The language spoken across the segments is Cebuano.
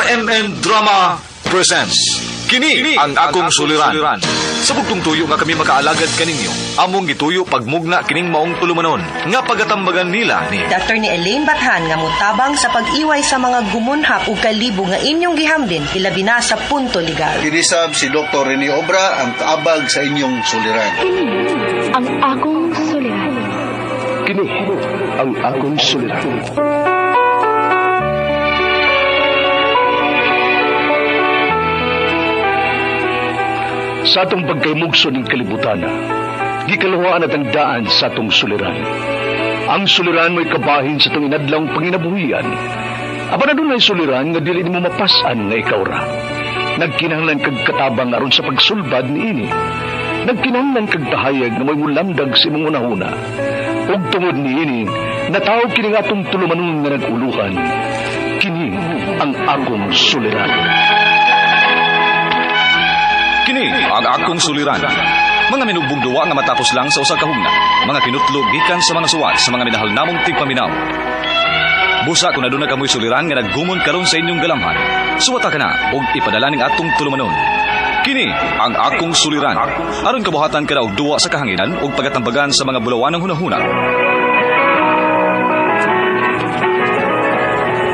RMN Drama presents Kini ang akong suliran. Sa bugtong tuyo nga kami makaalagad kaninyo, among gituyo pagmugna kining maong tulumanon nga pagatambagan nila ni Attorney Elaine Bathan nga mutabang sa pag-iway sa mga gumunhap ug kalibo nga inyong gihambin hilabi na sa punto legal. Kinisab si Dr. Rene Obra ang kaabag sa inyong suliran. Kini ang akong suliran. Kini ang akong suliran. Sa atong pagkaymugso ng kalibutan, gikaluhaan at ang daan sa atong suliran. Ang suliran mo'y kabahin sa itong inadlawng panginabuhian. Apan adunay suliran nga dili nimo mapas-an nga ikaw ra. Nagkinahanglan kag katabang aron sa pagsulbad niini. Nagkinahanglan kag tahayag nga mo'y mulamdag sa imong unahuna. Ug tungod niini, natawag kini nga atong tulumanon nga nag-uluhan. Kini ang akong suliran. Kini ang akong suliran. Mga minubong duwa nga matapos lang sa usa ka hugna. Mga kinutlog gikan sa mga suwat sa mga minahal namong tigpaminaw. Busa kung aduna kamoy suliran nga naggumon karon sa inyong galamhan. Suwata ka na ug ipadala ning atong tulumanon. Kini ang akong suliran. Aron kabuhatan ka na og duwa sa kahanginan ug pagatambagan sa mga bulawanang hunahuna.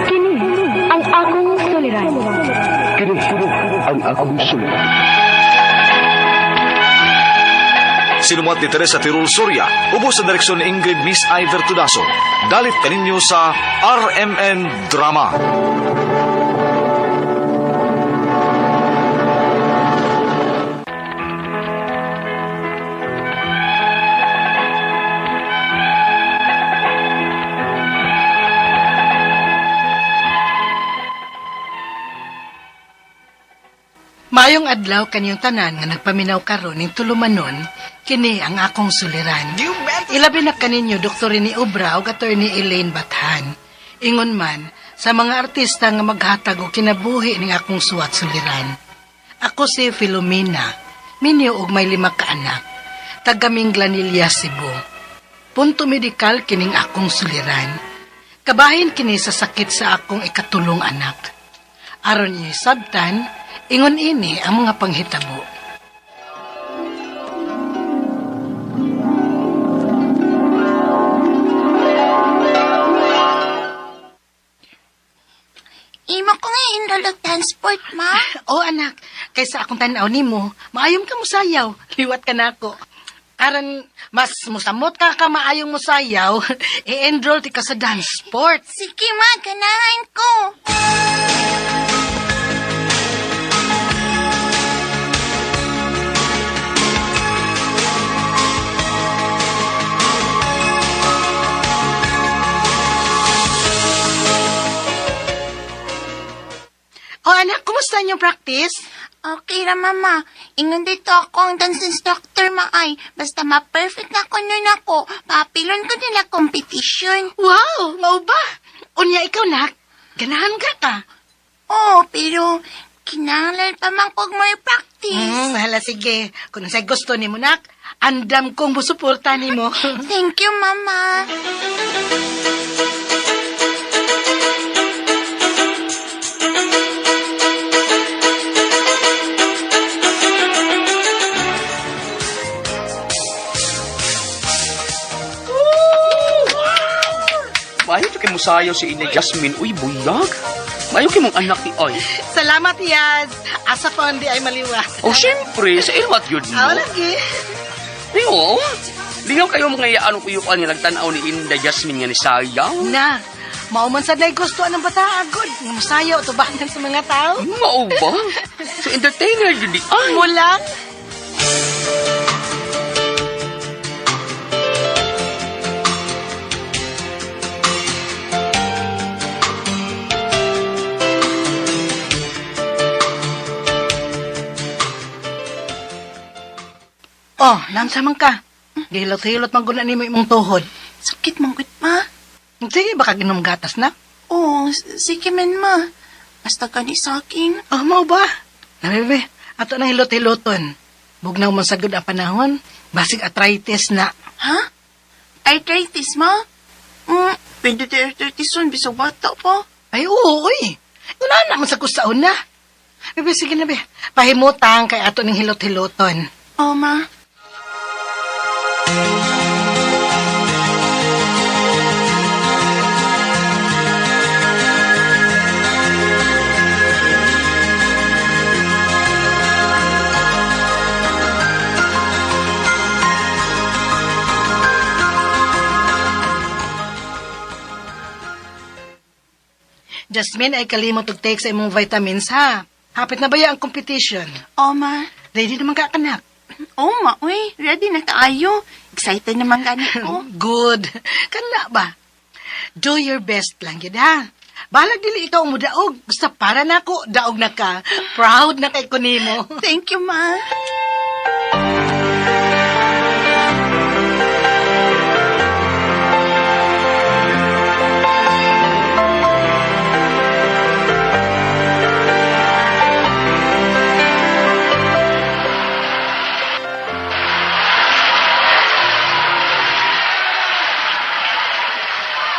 Kini ang akong suliran. Kini ang akong suliran. Sinumuat ni Teresa Tirul Soria, ubos sa direksyon ni Ingrid Miss Iver Tudaso. Dalit kaninyo sa RMN Drama. Maayong adlaw kaniyong tanan nga nagpaminaw karon ning tulumanon, kini ang akong suliran. Ilabi na kaninyo Dr. Rene Obra ug Attorney Elaine Bathan. Ingon man sa mga artista nga maghatag og kinabuhi ning akong suwat suliran. Ako si Filomena, minyo og may 5 ka anak, taga Minglanilla, Cebu. Punto medikal kining akong suliran. Kabahin kini sa sakit sa akong ikatulong anak. Aron niyo sabtan, ingon ini ang mga panghitabo. Imo ko nga enroll og transport, ma. O anak, kaysa akong tan-aw nimo, maayom ka musayaw, liwat ka nako. Aron mas musamot ka ka maayong musayaw, i-enroll ti ka sa dance sport. Sige, ma, ganahan ko. O anak, kumusta inyong practice? Okay ra, mama. Ingon dito ako ang dance instructor, ma ay. Basta ma-perfect na ko nun ako, papilon ko nila competition. Wow, mao ba? Unya ikaw nak, ganahan ka ka. Oo, pero kinahanglan pa man kog more practice. Hala sige, kung unsay gusto nimo nak, andam kong musuporta nimo. Thank you, mama. Maayo to kay musayaw si Ina Jasmine. Uy, buyag. Maayo kay mong anak ni Oy. Salamat, Yaz. Asa pa hindi ay maliwas. Oh, syempre, sa ilmat yun Aw, mo. lagi. Di, oo. Lingaw kayo mga iyaan kuyukan nga nagtanaw ni Inda Jasmine nga ni Sayaw. Na, mauman sa day gusto anong bata agod. Nga musayaw, tubangan sa mga tao. Mao ba? So, entertainer yun di ay. Mulang. Oh, naunsa man ka? Gihilot-hilot man guna nimo imong tuhod. Sakit man gud, ma. Sige, baka ginom gatas na. Oo, sige man, ma. Basta gani sa akin. Oh, mao ba? Na, bebe, ato nang hilot-hiloton. Bugnaw man sagod ang panahon, basig arthritis na. Ha? Arthritis, ma? Pwede di arthritis yun, bisag bata pa. Ay, oo, uy. Una naman sa kusaon na. Bebe, sige na be. Pahimutang kay ato ning hilot-hiloton. Oh, ma. Jasmine, ay kalimot og take sa imong vitamins, ha? Hapit na ba ya ang competition? Oh, ma. Ready naman ka, kanak? Oh, ma, uy. Ready na kaayo. Excited naman gani ko. Good. Kana ba? Do your best lang yun, ha? Balag dili ikaw mo daog. Basta para nako, daog na ka. Proud na kay ko nimo. Thank you, ma.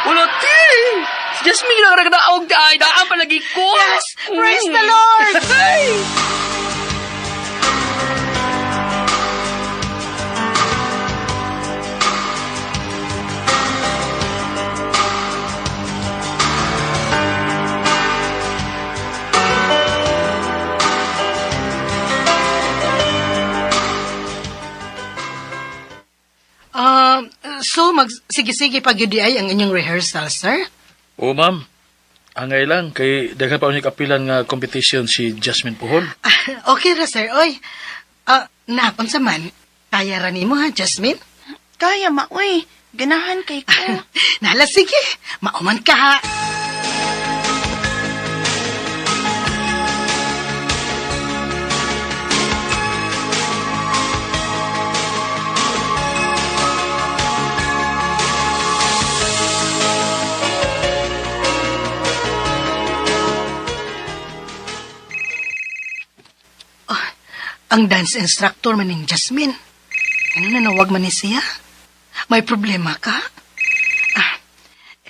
Ulo, ti! Si Jasmine lang nagdaog di ay, daan palagi ko. Yes! Praise the Lord! Hey! So, mag sige-sige pag yun di ay ang inyong rehearsal, sir? Oo, ma'am. Angay lang, kay daghan pa unyong kapilan nga competition si Jasmine Puhon. Ah, okay ra, sir. Oy, nak, unsa man? Kaya ra nimo ha, Jasmine? Kaya, ma, uy. Ganahan kay ko. Nala, sige. Mauman ka ha. Oh, ang dance instructor man ning Jasmine. Ano na nawag man ni siya? May problema ka? Ah,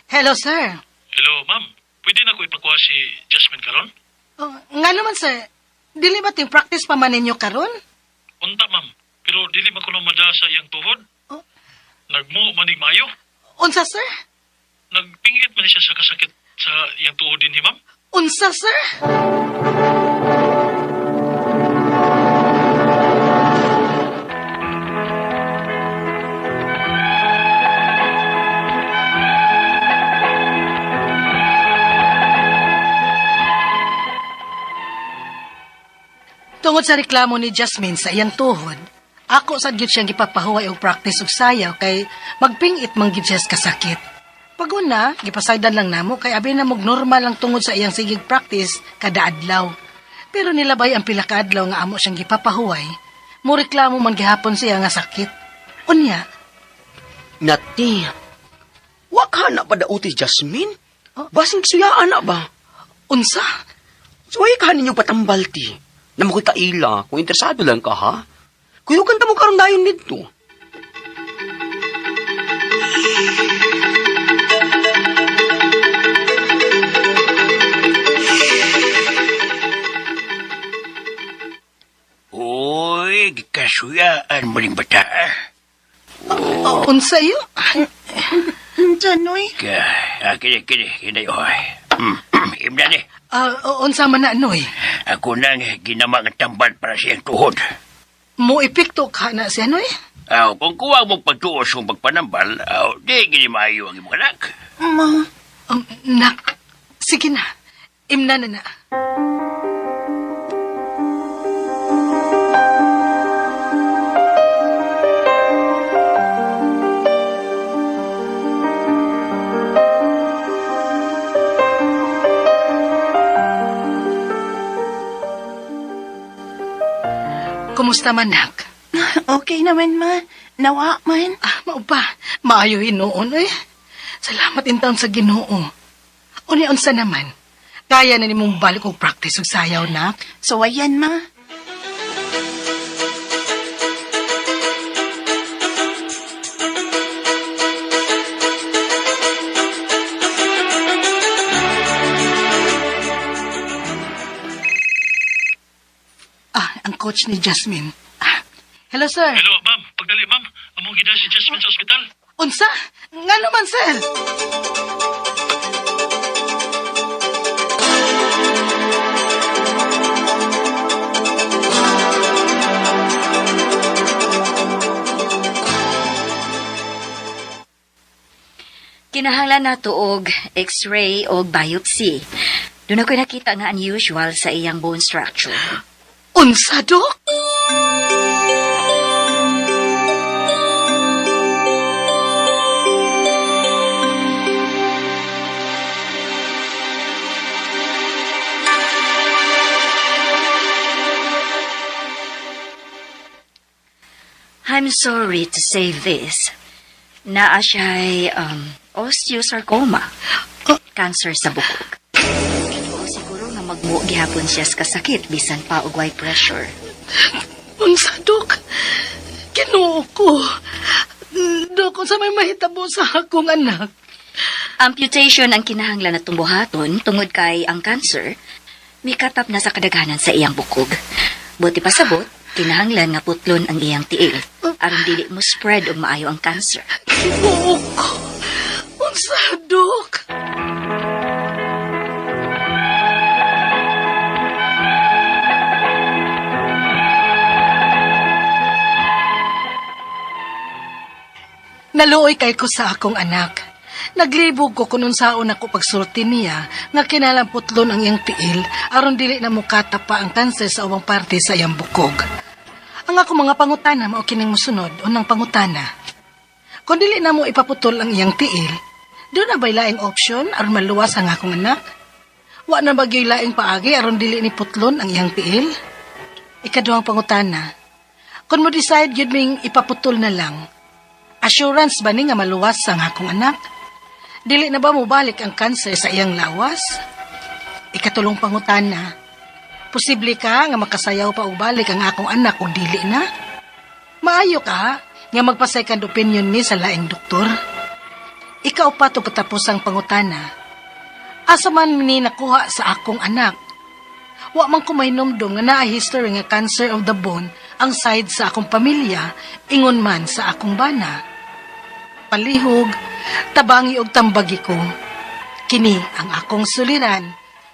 hello, sir. Hello, ma'am. Pwede na ko ipakuha si Jasmine karon? Oh, nga naman, sir. Dili ba ting practice pa man ninyo karon? Unta, ma'am. Pero dili man ko na madala sa iyang tuhod. Oh. Nagmo manig maayo. Unsa, sir? Nagpingit man siya sa kasakit sa iyang tuhod din, ma'am. Unsa, sir? Tungod sa reklamo ni Jasmine sa iyang tuhod, ako sad gyud siyang gipapahuway og practice og sayaw kay magpingit man gyud siya sa kasakit. Paguna, gipasaydan lang namo kay abi na mog normal ang tungod sa iyang sigig practice kada adlaw. Pero nilabay ang pila ka adlaw nga amo siyang gipapahuway, mo reklamo man gihapon siya nga sakit. Unya, Nati, wak na pa dauti, Jasmine. Oh. Basing suyaan na ba? Unsa? Suway ka ninyo patambal, ti. Na mo ko'y kaila, kung interesado lang ka, ha? Kuyugan ta mo karon dayon nito. Uy, gikasuyaan mo rin bata. Unsa iyo? Diyan, uy. Kini, kini, kini, oy. Imna ni, Ah, unsa man na noy? ako nang ginama nga tambal para sa iyang tuhod. Mo epekto ka na siya noy? Aw, kung kuha mong pagtuos kung pagpanambal, aw, di gini maayo ang imong anak. Ma. Nak, sige na. Imna na na. Kumusta man, nak? Okay naman, ma. Nawa man. Ah, mao ba? Maayo hinuon, eh. Salamat in taon sa Ginoo. Unya unsa naman? Kaya na nimong balik og practice og sayaw, nak. So, ayan, ma. coach ni Jasmine. Ah, hello, sir. Hello, ma'am. Pagdali, ma'am. Among gida si Jasmine sa ospital. Unsa? Nga naman, sir? Kinahanglan nato og x-ray og biopsy. Doon ako'y nakita nga unusual sa iyang bone structure. Unsa, Dok? I'm sorry to say this. Naa siya'y osteosarcoma. Cancer sa bukog. Oo, siguro nga magmuo gihapon siya sa kasakit bisan pa og way pressure. Unsa, Dok? Ginoo ko. Dok, unsa may mahitabo sa akong anak? Amputation ang kinahanglan natong buhaton tungod kay ang cancer mikatap na sa kadaghanan sa iyang bukog. Buti pa sabot, kinahanglan nga putlon ang iyang tiil aron dili mo spread og maayo ang cancer. Ginoo ko. Unsa, Dok? Naluoy kay ko sa akong anak. Naglibog ko kung unsaon ako pagsulti niya nga kinalang putlon ang iyang tiil aron dili na mukata pa ang kanser sa ubang parte sa iyang bukog. Ang ako mga pangutana mao kining mosunod unang pangutana. Kung dili na mo ipaputol ang iyang tiil, doon na ba'y laing option aron maluwas ang akong anak? Wa na ba gyud laing paagi aron dili ni putlon ang iyang tiil? Ikaduhang pangutana. Kung mo decide yun ming ipaputol na lang, assurance ba ni nga maluwas ang akong anak? Dili na ba mobalik ang kanser sa iyang lawas? Ikatulong pangutana. Posible ka nga makasayaw pa og balik ang akong anak kung dili na? Maayo ka nga magpa-second opinion ni sa laing doktor. Ikaw pa to katapos ang pangutana. Asa man ni nakuha sa akong anak? Wa man ko mahinumdum nga naa history nga cancer of the bone ang side sa akong pamilya, ingon man sa akong bana. Palihog, tabangi og tambagi ko. Kini ang akong suliran,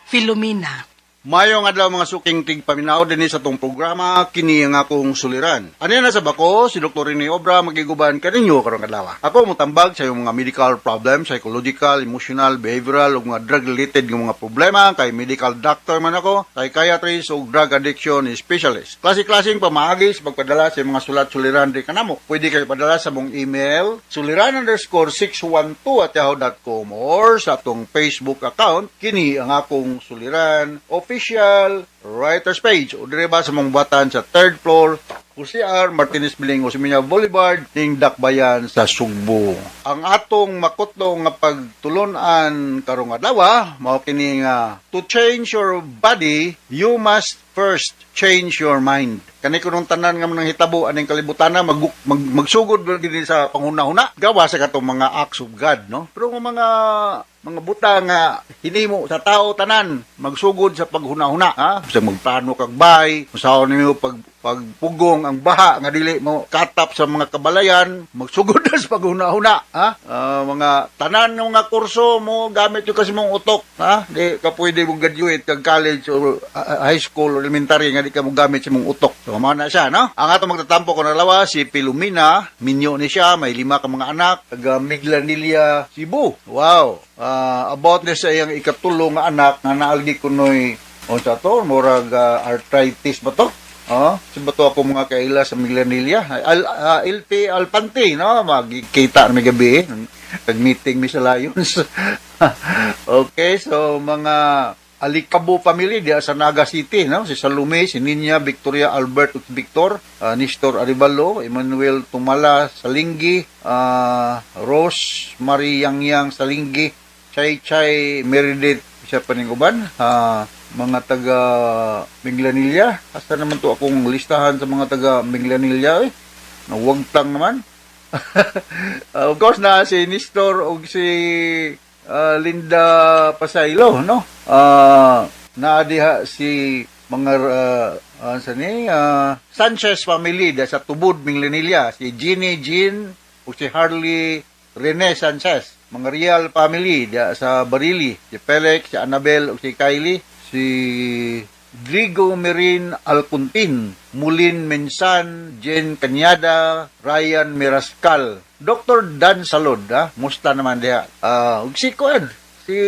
Filomena. Mayong adlaw mga suking tigpaminaw dinhi sa tong programa kini ang akong suliran. Ani na sa bako si Dr. Rene Obra magiguban kaninyo karong adlaw. Ako motambag sa iyong mga medical problem, psychological, emotional, behavioral ug mga drug related nga mga problema kay medical doctor man ako, psychiatrist ug drug addiction specialist. Klase-klaseng pamaagi sa pagpadala sa iyong mga sulat suliran di kanamo. Pwede kayo padala sa mong email suliran_612@yahoo.com or sa atong Facebook account kini ang akong suliran official writers page o dire ba sa mong batan sa third floor Jose R. Martinez Biling Osmeña Boulevard ning Dakbayan sa Sugbo. Ang atong makutlo nga pagtulunan karong adlaw mao kini nga to change your body you must first change your mind. Kani kunong tanan nga mga hitabo aning kalibutan na magsugod ba gid sa panghuna-huna gawa sa katong mga acts of God, no? Pero nga mga buta nga hinimo sa tao tanan magsugod sa paghuna-huna, ha? Sa magplano kag bay, usaon nimo pagpugong ang baha nga dili mo katap sa mga kabalayan, magsugod na sa paghuna-huna, ha? Mga tanan nga mga kurso mo gamit yung kasi mong utok, ha? Di ka pwede mo graduate kag college or high school or elementary nga di ka mo gamit sa mong utok. So mao na siya, no? Ang ato magtatampo ko na si Pilumina, minyo ni siya, may 5 ka mga anak, taga Miglanilla, Cebu. Wow. About ni sa iyang ikatulo nga anak nga naalgi kunoy unsa to, murag arthritis ba to? Oh, sa to ako mga kaila sa Miglanilla. LT Alpante, no? Magkita na may gabi. Nag-meeting mi sa Lions. Okay, so mga Alikabo family diya sa Naga City, no? Si Salome, si Ninya, Victoria, Albert ug Victor, Nestor Arevalo, Emmanuel Tumala Salinggi, Rose Marie Yangyang Salinggi, Chay Chay Meredith, isa pa ning uban, mga taga Minglanilla. Asa naman to akong listahan sa mga taga Minglanilla eh. Nawagtang naman. Of course na si Nestor ug si Linda Pasaylo, no? Naa diha si mga Sa ni Sanchez family da sa Tubod, Minglanilla, si Jeannie Jean ug si Harley Rene Sanchez. Mga Real family da sa Barili, si Felix, si Annabel ug si Kylie, si Drigo Merin Alcuntin, Mulin Mensan, Jen Canyada, Ryan Mirascal, Dr. Dan Salod, ha? Musta naman diha. Ug si kuan, si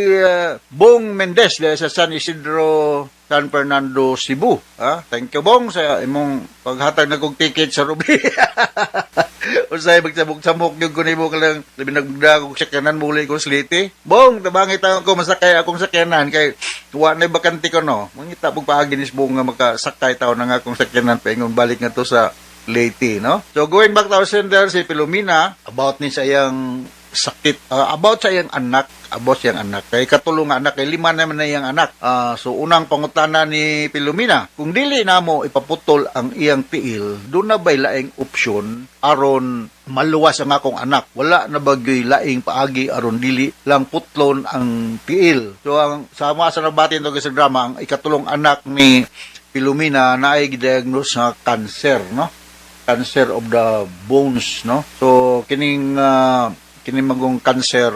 Bong Mendez diha sa San Isidro, San Fernando, Cebu. Ha? Thank you, Bong, sa imong paghatag na kog ticket sa Ruby. Usay magsabok-samok yung kunimo ka lang labi nagdag og sakyanan muli ko sa Leyte. Bong, tabangi taon ko masakay akong sakyanan kay wa na bakante ko, no. Mangita pug paagi ni Bong nga makasakay taon na nga akong sakyanan paingon balik nga to sa Leyte, no? So going back to our sender, si Philomena, about ni sa iyang sakit, about sa iyang anak, about sa iyang anak kay katulong nga anak, kay lima naman na iyang anak. So unang pangutana ni Philomena, kung dili namo ipaputol ang iyang tiil, duna ba'y laing opsyon aron maluwas ang akong anak? Wala na ba gyuy laing paagi aron dili lang putlon ang tiil? So ang sama sa nabati to sa drama, ang ikatulong anak ni Philomena naay gidiagnose nga cancer, no? Cancer of the bones, no? So kining magong cancer,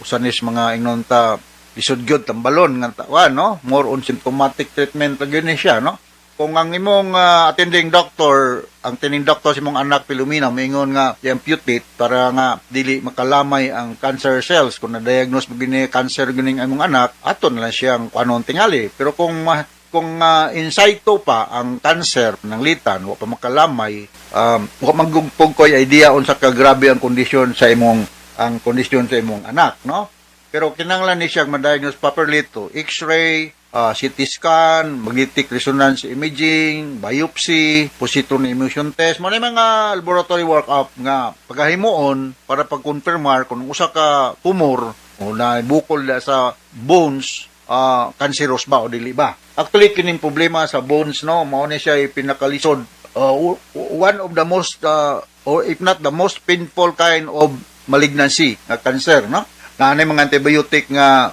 usa nis mga ingnon ta lisod gyud tambalon nga tawan, no? More on symptomatic treatment lang gyud ni siya, no? Kung ang imong attending doctor, ang attending doctor sa imong anak, Philomena, moingon nga i-amputate para nga dili makalamay ang cancer cells, kung na-diagnose mo gini cancer gining imong anak, ato na lang siyang kuanon tingali. Pero kung in situ pa ang cancer ng litan, wa pa makalamay, wa manggugpog ko'y idea unsa ka grabe ang kondisyon sa imong anak, no? Pero kinahanglan ni siyang ma-diagnose properly to X-ray, CT scan, magnetic resonance imaging, biopsy, positron emission test, mo na yung mga laboratory workup nga pagahimuon para pagkonfirmar kung usa ka tumor o na bukol na sa bones, cancerous ba o dili ba. Actually, kining problema sa bones, no, mao ni siya pinakalisod. One of the most, or if not the most painful kind of malignancy, nga cancer, no? Na mga antibiotic nga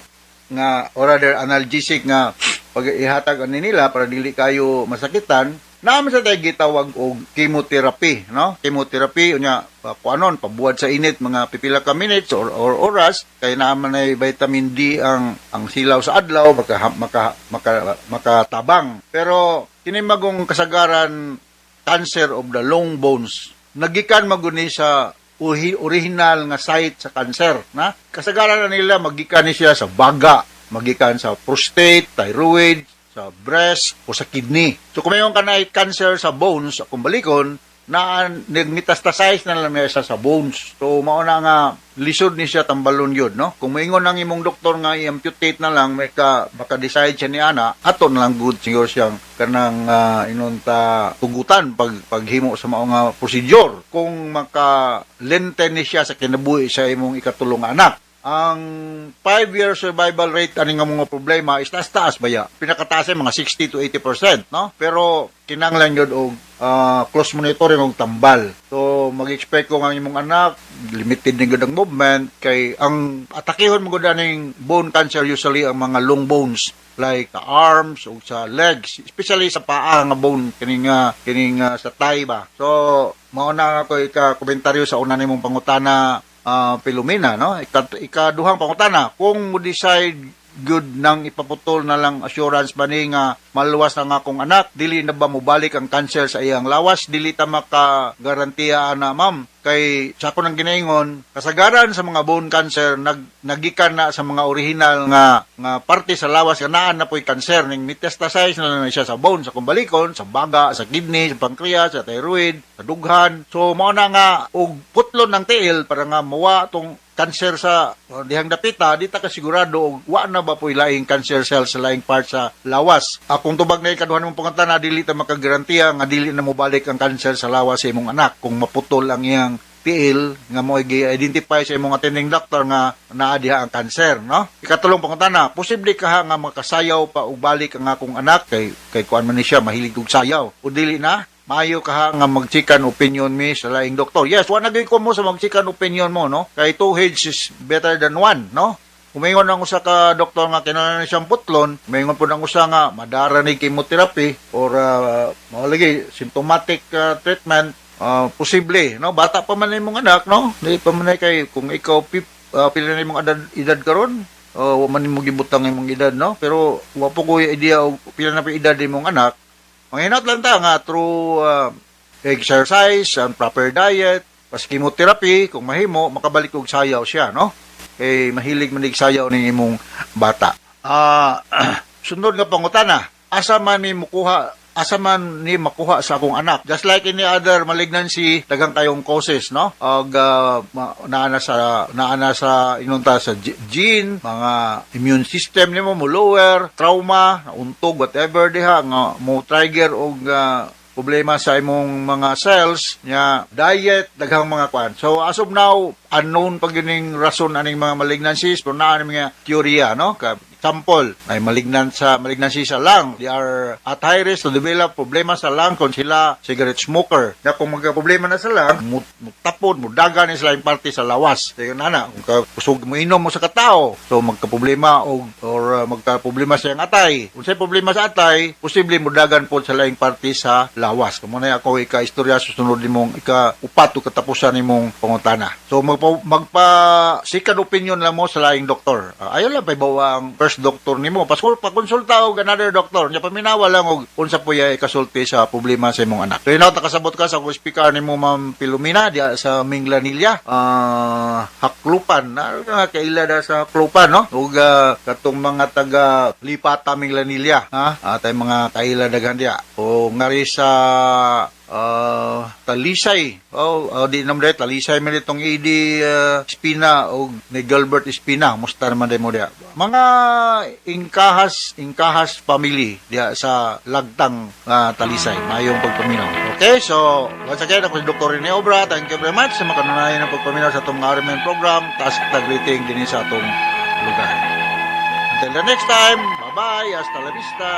or rather analgesic nga pag ihatag ani nila para dili kayo masakitan, naa man sa tayo gitawag og chemotherapy, no? Chemotherapy unya, kuanon pabuhat sa init mga pipila ka minutes or oras kay naa man ay vitamin D ang silaw sa adlaw, maka maka maka makatabang. Pero kini magong kasagaran cancer of the long bones, nagikan maguni sa original nga site sa cancer na kasagaran na nila magikan ni siya sa baga, magikan sa prostate, thyroid, sa breast o sa kidney. So kung mayon ka na cancer sa bones, kung balikon na nagmetastasize na lang niya siya sa bones. So mao na nga lisod ni siya tambalon yun, no? Kung moingon ang imong doktor nga i-amputate na lang, may ka maka-decide siya ni ana, ato na lang good siguro siyang kanang inunta tugutan pag paghimo sa mao nga procedure kung maka lengthen ni siya sa kinabuhi sa imong ikatulong nga anak. Ang 5-year survival rate ani nga mga problema is taas-taas baya. Pinakataas ay mga 60 to 80%, no? Pero kinahanglan gyud og close monitoring og tambal. So mag-expect ko nga ang imong anak limited ni gyud ang movement kay ang atakehon mo gud aning bone cancer usually ang mga long bones like sa arms o sa legs, especially sa paa nga bone kining sa thigh ba. So mao na ako ika komentaryo sa una nimong pangutana, Philomena, no? Ikaduhang pangutana, kung mo decide good nang ipaputol na lang, assurance ba ni nga maluwas ang akong anak? Dili na ba mobalik ang cancer sa iyang lawas? Dili ta maka garantiya ana, ma'am, kay sa ako nang ginaingon, kasagaran sa mga bone cancer nagikan na sa mga original nga nga parte sa lawas nga naa na po'y cancer, ning metastasize na lang na siya sa bone, sa kumbalikon, sa baga, sa kidney, sa pancreas, sa thyroid, sa dughan. So mao na nga og putlon ng tiil para nga mawa tong cancer sa dihang dapita, di ta kasigurado og wa na ba po'y laing cancer cells sa laing part sa lawas. Akong tubag na ikaduhan mong pangutana, dili ta makagarantiya nga dili na mobalik ang cancer sa lawas sa imong anak kung maputol ang iyang tiil nga mo i-identify sa imong attending doctor nga naa diha ang cancer, no? Ikatulong pangutana, posible kaha nga makasayaw pa og balik ang akong anak kay kuan man ni siya, mahilig og sayaw, o dili na? Maayo kaha nga mag-second opinion mi sa laing doktor? Yes, wa na gyud ko mo sa mag-second opinion mo, no? Kay two heads is better than one, no? Umingon ang usa ka doktor nga kinahanglan siyang putlon, umingon pud ang usa nga madara ni chemotherapy or mao lagi symptomatic treatment, posible, no? Bata pa man imong anak, no? Di pa man kay kung ikaw pila na imong edad karon, wa man nimo gibutang imong edad, no? Pero wa po ko idea og pila na pa edad imong anak. Manginot lang ta nga through exercise and proper diet, pas chemotherapy, kung mahimo, makabalik og sayaw siya, no? Kay mahilig man sayaw ning imong bata. Sunod nga pangutana, asa man ni makuha sa akong anak? Just like any other malignancy, daghang kayong causes, no? Og naa na sa inunta sa gene, mga immune system nimo mo lower, trauma, untog, whatever diha nga mo trigger og problema sa imong mga cells nya, diet, daghang mga kwan. So as of now, unknown pa gining rason aning mga malignancies, pero naa ni mga teorya, no? Ka example ay malignant sa malignancy sa lung, they are at high risk to develop problema sa lung kung sila cigarette smoker na. Kung magka problema na sa lung, mutapod, mudaga ni sila yung parte sa lawas. So yun na, kung ka kusog mo inom mo sa katao, so magka-problema og or magka-problema sa iyang atay. Kung sa problema sa atay, posible mudagan pod sa laing parte sa lawas. Kung na ako ika-istorya susunod nimong ika-upat o katapusan nimong pangutana. So magpa second opinion lang mo sa laing doktor. Ayaw lang paibawa ang first doctor nimo. Paskul pakonsulta og another doctor. Nya paminawa lang og unsa po ya ikasulti sa problema sa imong anak. So inaw takasabot ka sa akong speaker nimo, Ma'am Pilumina, diya sa Minglanilla. Haklupan na kaila da sa Haklupan, no? Ug katong mga taga Lipata, Minglanilla, ha? Atay mga kaila daghan diya. O ngari sa Talisay. Oh, di naman dahil Talisay man itong AD Espina o ni Gilbert Espina. Musta naman mo diya. Mga Ingkahas family diya sa Lagtang, Talisay. Mayong pagpaminaw. Okay, so once again, ako si Dr. Rene Obra. Thank you very much sa makanunayan ng pagpaminaw sa atong RMN program. Taas kita greeting din sa atong lugar. Until the next time, bye-bye. Hasta la vista.